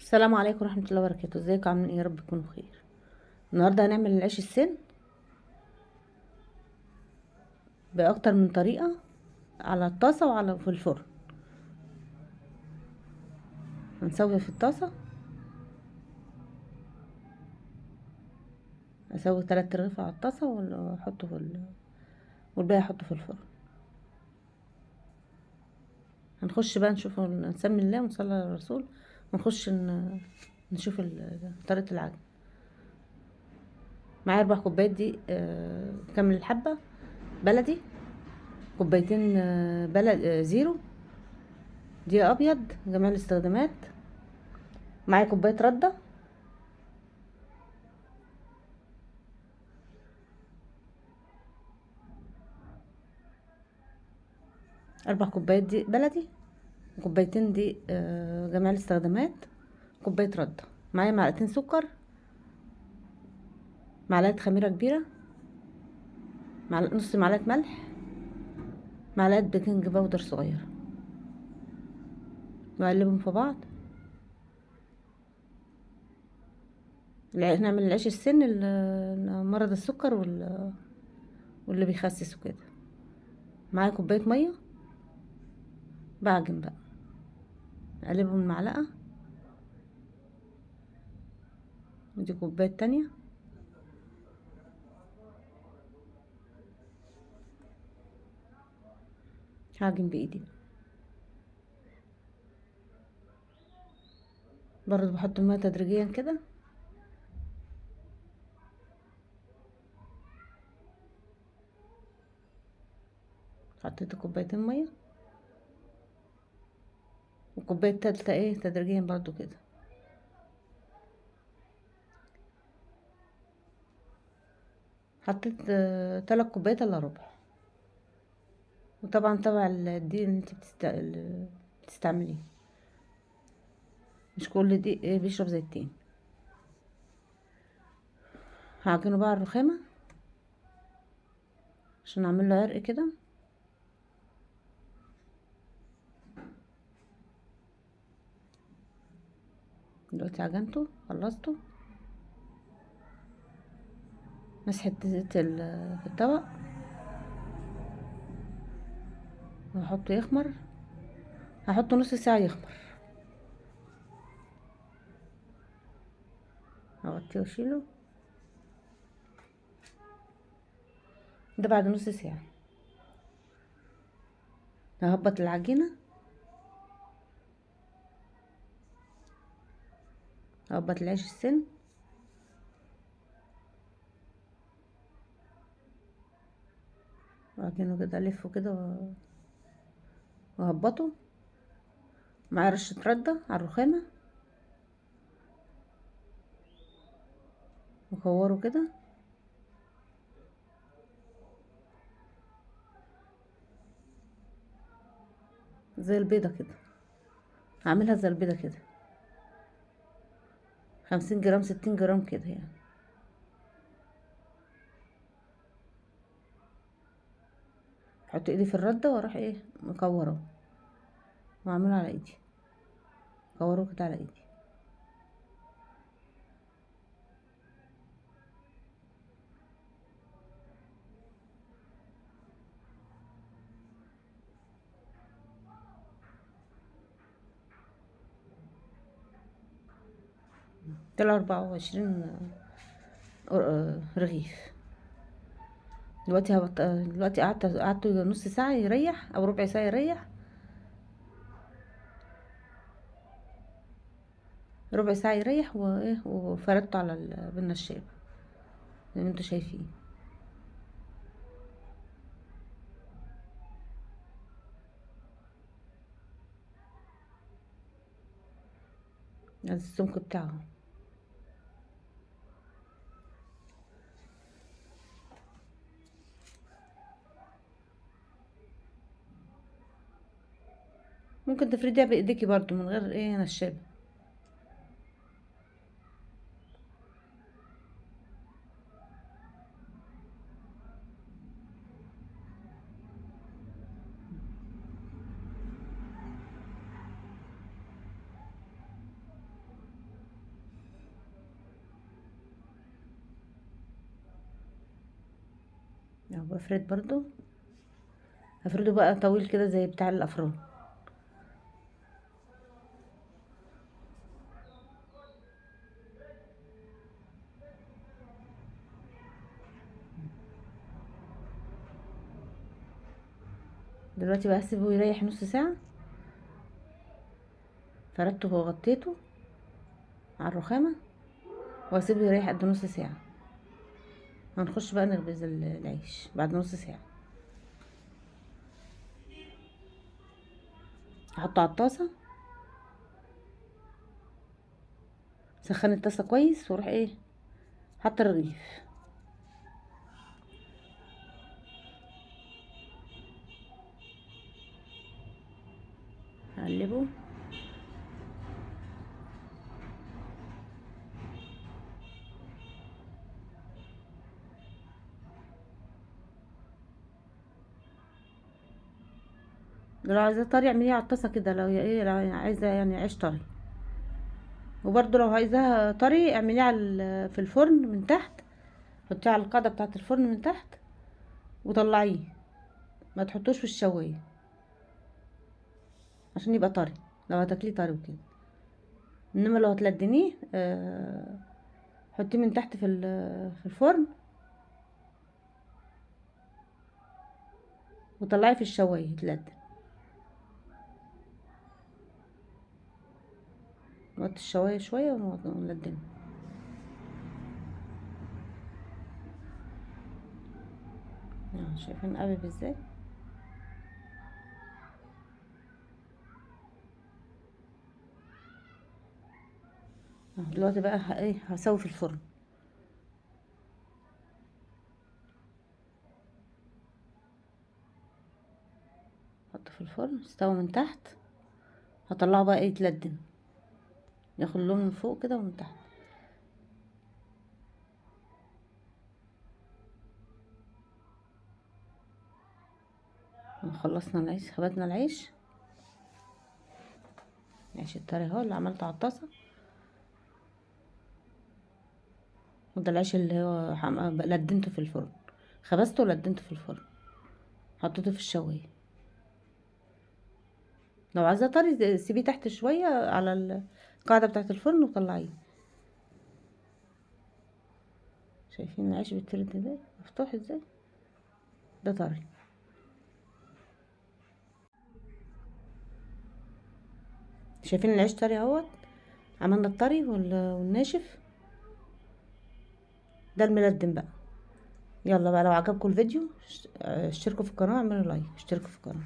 السلام عليكم ورحمة الله وبركاته. ازيكم عاملين ايه؟ يا رب تكونوا بخير. النهارده هنعمل العيش السن باكتر من طريقة، على الطاسة وعلى في الفرن. هنسوي في الطاسة، اسوي 3 رغيف على الطاسة واحطه في والباقي احطه في الفرن. هنخش بقى نشوف، نسمي الله ونصلي على الرسول ونخش نشوف طريقة العجن. معايا 4 كوبايات دي كامل الحبة بلدي، كوبايتين بلد زيرو دي ابيض جميع الاستخدامات، معايا كوباية ردة، 4 كوبايات دي بلدي، وكوبايتين دي جميع الاستخدامات، كوباية ردة، معايا معلقتين سكر، معلقة خميرة كبيرة، نص معلقة ملح، معلقة baking powder صغيرة، واقلبهم في بعض. نعمل العيش السن مرض السكر واللي بيخسس وكده. معايا كوباية مية، بعجن بقى، اقلبهم المعلقة، ودي كوباية تانية، هعجن بايدي برضو، بحط المية تدريجيا كده. حطيت كوبايتين مية وكوباية تالتة ايه تدريجيا برضو كده. حطيت 3 كوبايات الا ربع، وطبعا تبع الدقيق اللي انت بتستعمليه، مش كل دقيق بيشرب زي التاني. هعجنه بقى على الرخامة عشان اعمل له عرق كده. دلوقتي عجنته خلصته، مسحت زيت في الطبق وهحطه يخمر. هحطه نص ساعة يخمر، هغطيه واشيله. ده بعد نص ساعة ههبط العجينة، ههبط العيش السن، وعجينه كده الفه كده وهبطه. معايا رشة ردة على الرخامة، وكوره كده. زي البيضة كده، هعملها زي البيضة كده، 50 جرام 60 جرام كده يعني. احط ايدي في الردة واروح ايه مكوره واعمله على ايدي، كوره كده على ايدي. طلع 24 رغيف. دلوقتي دلوقتي قعدت نص ساعة يريح او ربع ساعة يريح، ربع ساعة يريح، وايه وفردته على بالنشابة زي ما انتوا شايفين. هذا السمك بتاعه. ممكن تفرديها بايديكي برضو من غير ايه نشابه. اهو بفرد برضو، هفرده بقى طويل كده زي بتاع الافران. دلوقتي بقى هسيبه يريح نص ساعة. فردته وغطيته على الرخامة واسيبه يريح قد نص ساعة. هنخش بقى نخبز العيش بعد نص ساعة. هحطه على الطاسة، سخن الطاسة كويس واروح ايه حاطه الرغيف. هقلبه. لو عايزاه طري اعمليه على الطاسه كده، لو هي ايه، لو عايزه يعني عيش طري. وبرده لو عايزاها طري اعمليه على في الفرن من تحت، حطيه على القاعدة بتاعه الفرن من تحت وطلعيه، ما تحطوش في الشوايه عشان يبقى طري لو هتاكليه طري وكده. انما لو هتلدنيه حطيه من تحت في الفرن وطلعيه في الشوايه يتلدن. نوطي الشوايه شوية ونلدنه. شايفين قابب ازاي؟ دلوقتي بقى هسوي في الفرن. حطه في الفرن، استوى من تحت، هطلعه بقى يتلدن، ياخد لون من فوق كده ومن تحت. خلصنا العيش، خبزنا العيش، العيش الطري اهو اللي عملته على الطاسه، وده العيش اللي هو لدنته في الفرن، خبزته ولدنته في الفرن، حطيته في الشوايه. لو عايزاه طري سيبيه تحت شوية على القاعدة بتاعه الفرن وطلعيه. شايفين العيش بيتفرد ازاي، مفتوح ازاي؟ ده طري. شايفين العيش طري اهوت، عملنا الطري والناشف، ده الملدن بقى. يلا بقى، لو عجبكم الفيديو اشتركوا في القناة، اعملوا لايك، اشتركوا في القناة.